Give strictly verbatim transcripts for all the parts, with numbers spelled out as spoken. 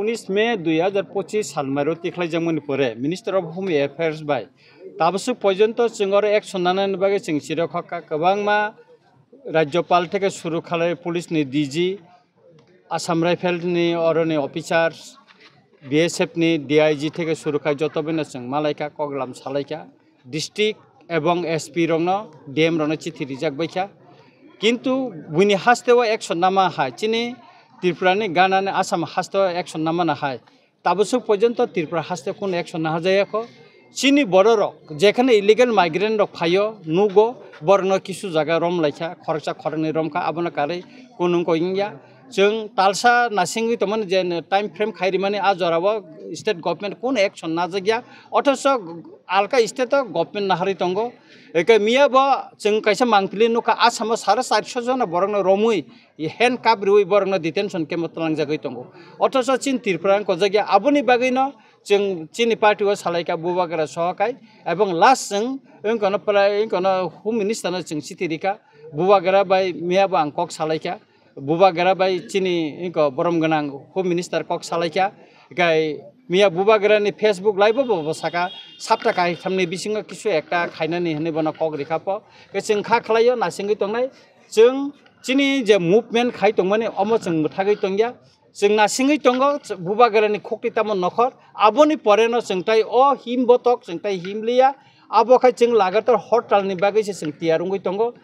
উনিশ মে দুই হাজার পঁচিশ salmairo tikhlaijakmani pore Minister of Home Affairs bai tabaswk porjonto chwng oro action nanani bagwi chwng chirok hokha. Kwbangma Rajyopal theke suru khalai police ni D G, Assam Rifles ni oroni officers, B S F ni D I G theke suru khai joto bino chwng malaikha, koklam salaikha, district ebong S P rokno, D M rokno chithi rijak baikha. Kintu buini hasteo action nama hai, chini Tripura ni ganani Assam hasteo action namana hai. Tabaswk porjonto Tripura haste kunu action nahajayakho. Chini bororok jekhane illegal migrant rok phaio, nugo, borokno kisu jaga romlaikha, khoroksa khoroknwi romkha, abono karwi kunu wngkha wngya. Chwng talsa nasingwi tongmani je time frame khai rimani, a jorao state government kunu action najakya, othocho alka state o government naharwi tongo. Eke miya bo chwng kaisa mangpili nukha, Assam o sare charso jona borokno romwi handcuff riwi borokno detention camp o twlangjagwi tongo. Othocho chini Tripura wng kojakya, aboni bagwino chwng chini party o salaikha Bubagra sohokai, ebong last chwng wngkono prai wngkono Home Minister no chwng chithi rikha, Bubagra bai miya bo ang kok salaikha, Bubagra bai chini wngko borom gwnang Home Minister kok salaikha, kai miya Bubagra ni Facebook live o bo, bo saka, sapta kaithamni bisingo kisu ekta khainani hinwi bono kok rikha po, ke chwng kha khlaio nasingwi tongnai. Chwng chini je movement khai tongmani, omo chwng mwthagwi tongya. Chwng nasingwi tongo, ch-, Bubagrani khukti tamo nokhor. Aboni poreno chwng tai o him botok, chwng tai him liya. Abo khai chwng lagatar hortalni bagwi se chwng tiyar wngwi tongo.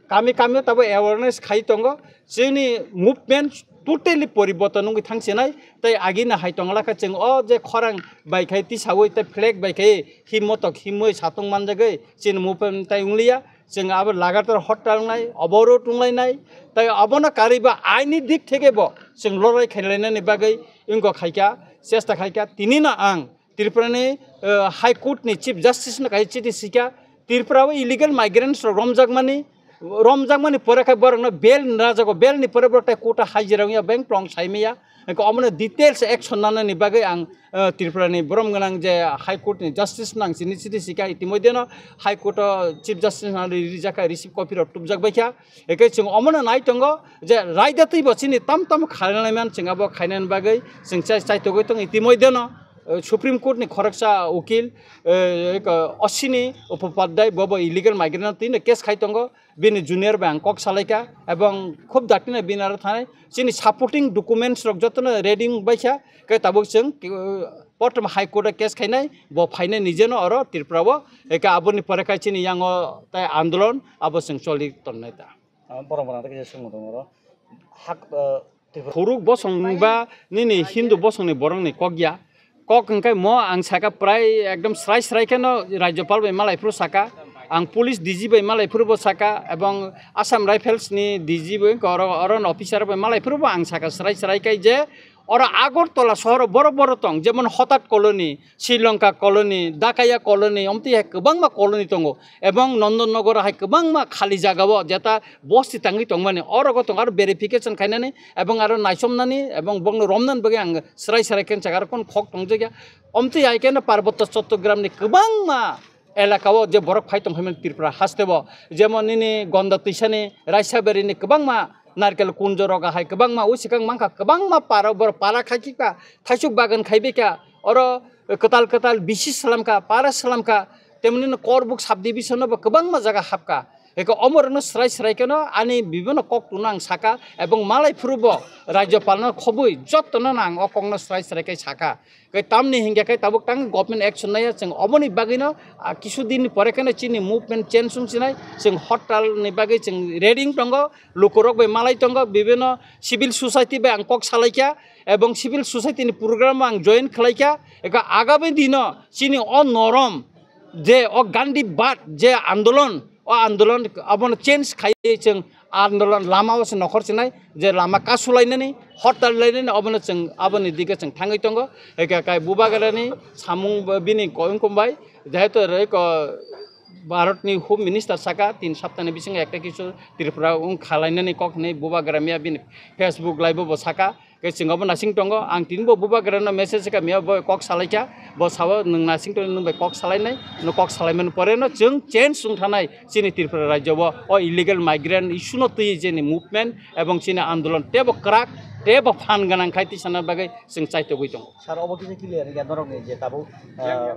Kami kamio tabo awareness khai tongo. Chini movement totally poriborton wngwi thangsinai. Tai agina hai tongla kha chwng o je khorang bai khai tisawi, tai flag bai khai him motok himwi satung manjagwi chini movement tai wngliya. Chwng abo lagatar hortal wngnai, oborot wnglainai, tai abono karwi ba aini dik theke bo chwng lorai khailainani bagwi wngkha khaikha, chesta khaikha. Tini no ang Tripura ni, eh, High Court ni Chief Justice no kaisa chithi sikha, Tripura o illegal migrants rok romjakmani, romjakmani pore khai borok no bail najago, bail ni pore borok tai court o hajira wngya, beng plong saimaya. Hingke omono details action nanani bagwi ang, eh, Tripura ni borom gwnang je High Court ni Justice nang chini chini sika, itimoideno High Court o Chief Justice nang ri-, rijak kha, receive copy rok tubjak bai kha. Hingke chwng omono nai tongo je raida twi bo chini tam tam khainai man chwng abo khainani bagwi chwng chai, chai togwi tongo. Itimoideno, eh, Supreme Court ni khoroksa ukil, eh, eko Ashwini Upopadhyay bo bo illegal migrant no twi no case khai tongo. Bini junior bai ang kok salaikha, ebong khub dakti no bini aro thanai. Chini supporting documents rok jotono ready wngbaikha, khe tabuk chwng, uh, Prothom High Court o case khainai, bo phainai nijeno oro Tripura o, eke aboni pore khai chini yango tai andolon abo chwng choli tonnai ta. Ah, borok borok kisa swngmo tongo oro. Hak, uh, Khuruk bosong ba nini Hindu bosongni borokni kok ya. Kok hwnkhe mo ang saka prai ekdom srai srai kheno Rajyapal bai malai phuru saka. Ang police D G bai malai phuru bo saka, ebong Assam Rifles ni D G bai oro, oro officer bai malai phuru bo ang saka srai srai khai je oro Agartala sohor o boro boro tong, jemon Hotat Colony, Sri Lanka Colony, Dakaya Colony, omtwi hai kwbangma colony tongo. Ebong Nondon Nogor hai kwbangma khali jaga o jeta bosti tangwi tongmani, oro go tong aro verification khainani, ebong aro naisomnani, ebong bongno romnani bagwi ang srai srai khe chakar kon khok tongjakya. Omtwi hai khe no Parbotto Chottogramni kwbangma elaka o je borok phai tong phaimani Tripura haste bo, jemon nini Gonda Twisani, Raisabari ni kwbangma Narkel Kunjo roga hai kwbangma, usikang mankha kwbangma para, borok para khai kha, thaisuk bagan khai bikha, oro kwtal kwtal bisi slamkha, para slamkha, temni no Korbuk subdivision no bo kwbangma jaga hapkha. Eko omorokno srai srai kheno ani bibino kok tuna ang saka, ebong malai phuru bo Rajyapal no khobwi jotono ang o kokno srai srai khe saka. Khe tamni hingkhe khe tabuk tang government action naiya, chwng oboni bagwino, ah, kisu din ni pore kheno chini movement change wng sinai, chwng hortal ni bagwi chwng ready wng tongo, lukurok bai malai tongo, bibino civil society bai ang kok salaikha, ebong civil society ni program ang join khlaikha, eko agami dino chini o norom je o Gandhi bad je andolon, o andolon abono change khaiwi chwng andolon lama o se nokhor sinai je lama kasulainani, hortal lainani, obono chwng aboni dige chwng thangwi tongo. Eke kai Bubagrani samung bo bini koyong kombai, jehetu eko Bharatni Home Minister saka, tin saptani bisingo ekta kisu Tripura wng khalainani kok hinwi Bubagra miya bini Facebook live o bo saka. Khe chwng obo nasing tongo, ang tini bo bubagrano message kha miya bo kok salaikha, bo sao nwng nasing tongwi nwng bai kok salainai, no kok salaimani pore no chwng change wng thanai chini Tripura rajyo o, o illegal migrant issue no twi jeni movement ebong chini andolon tebo kwrak tebo phan gwnang khai tisana bagwi chwng chaitogwi tongo. Sir, obo kisa clear ya norokni je tabuk, ah,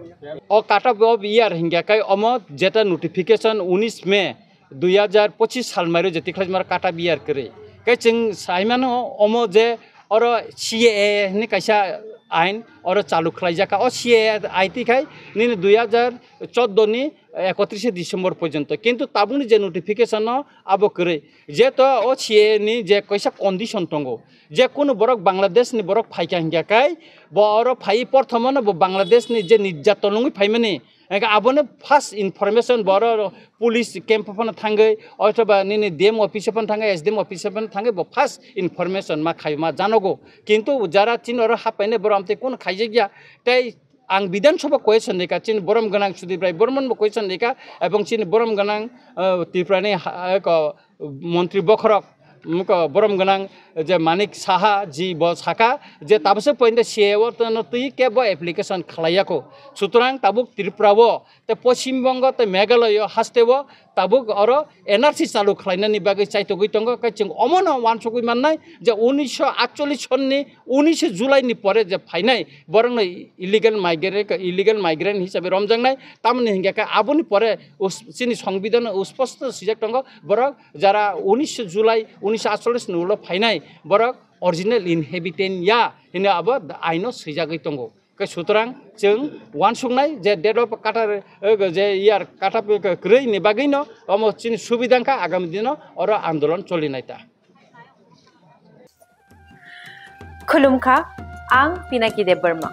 O cut off year hingya kai omo jeta notification unis May dui hajar pochis sal mairo je tikhlai mar cut off year kwrwi. Kai chwng saimano omo je oro C A A ni kaisa ain oro chalu khlaijak kha. O C A A aiti khai nini dui hajar chordo ni ekotrise December porjonto. Kintu tabukni je notification no abo kwrwi. Jeto o C A A ni je kaisa condition tongo. Je kunu borok Bangladesh ni borok phaikha hingya kai bo oro phai porthomo no bo Bangladesh ni je nirjaton wngwi phaimani. Hingke abono first information boro police camp phano thangwi, othoba nini D M office phano thangwi, S D M office phano thangwi, bo first information ma khai ma janogo. Kintu jara chini oro haphainai boro amtwi kunu khaijakya, tei ang Bidhan Sabha question rikha, chini borom gwnang Sudip Rai Bormon bo question rikha, ebong chini borom gwnang, eh, Tripura ni ha-, eh, ko, Montri bokhorok, mm, ko borom gwnang je Manik Saha ji bo sakha je tabose point C A A o tono twi kebo application khlaiya kho. Sutrang tabuk Tripura o, te Poschim Bongo, te Meghalaya o haste o tabuk oro N R C chalu khlainani bagwi chaitogwi tongo. Khe chwng omono uansugwi mannai je unisho atchollish sonni unishe July ni pore je phainai borokno illegal migrant, illegal migrant hisabe romjaknai, tamoni hingke khe aboni pore us-, chini songbidhano usposto swijak tongo, borok jara unisho July unisho atchollish ni ulo phainai borok original inhabitant ya hino abo aino swijagwi tongo. Khe sutrang chwng uansuknai je date of cut off, eh, je year cut off kwrwi ni bagwino omo chini subidha wngkha, agami dino oro andolon cholinai ta. Khulumkha, ang Pinaki Debbarma.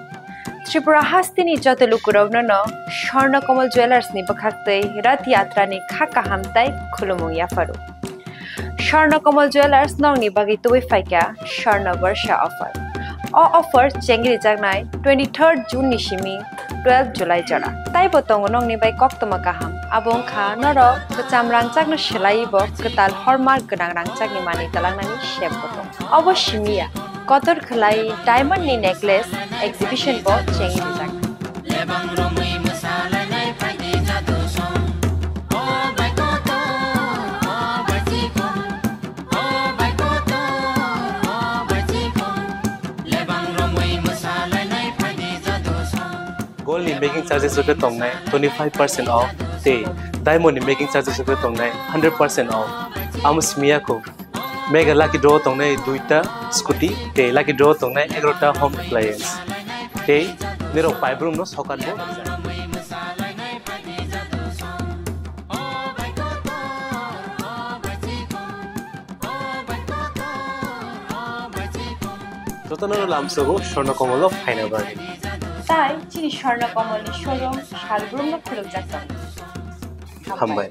Tripura hasteni joto lukurokno no Swarna Kamal Jewellers ni bwkhaktwi Rath Yatra ni kha kaham tai khulumung yapharu. Swarna Kamal Jewellers nokni bagwi tubui phaikha Swarna Barsha offer. O offer chengrijaknai twenty-third June ni simi twelve July jora. Taibo tongo nokni bai koktwma kaham. Abo wngkha norok kwcham rangchakno swlaiwi bo kwtal hallmark gwnang rangchakni manwi twlangnani sep bo tongo. Obo simi ya, kotor khwlai diamond ni necklace exhibition bo chengrijak. Gold ni making charges rok khe tongnai twenty five percent off tei diamond ni making charges rok khe tongnai hundred percent off. Amo simi ya kho, mega lucky draw tongnai duita scooty tei lucky draw tongnai egarota home appliance tei nirok paibrum no sokat bo. Jotono lamsogo Swarna Kamal o phaina bagwi. Tai chini Swarna Kamal ni showroom salbrumno khulumjak tongo. Hambai.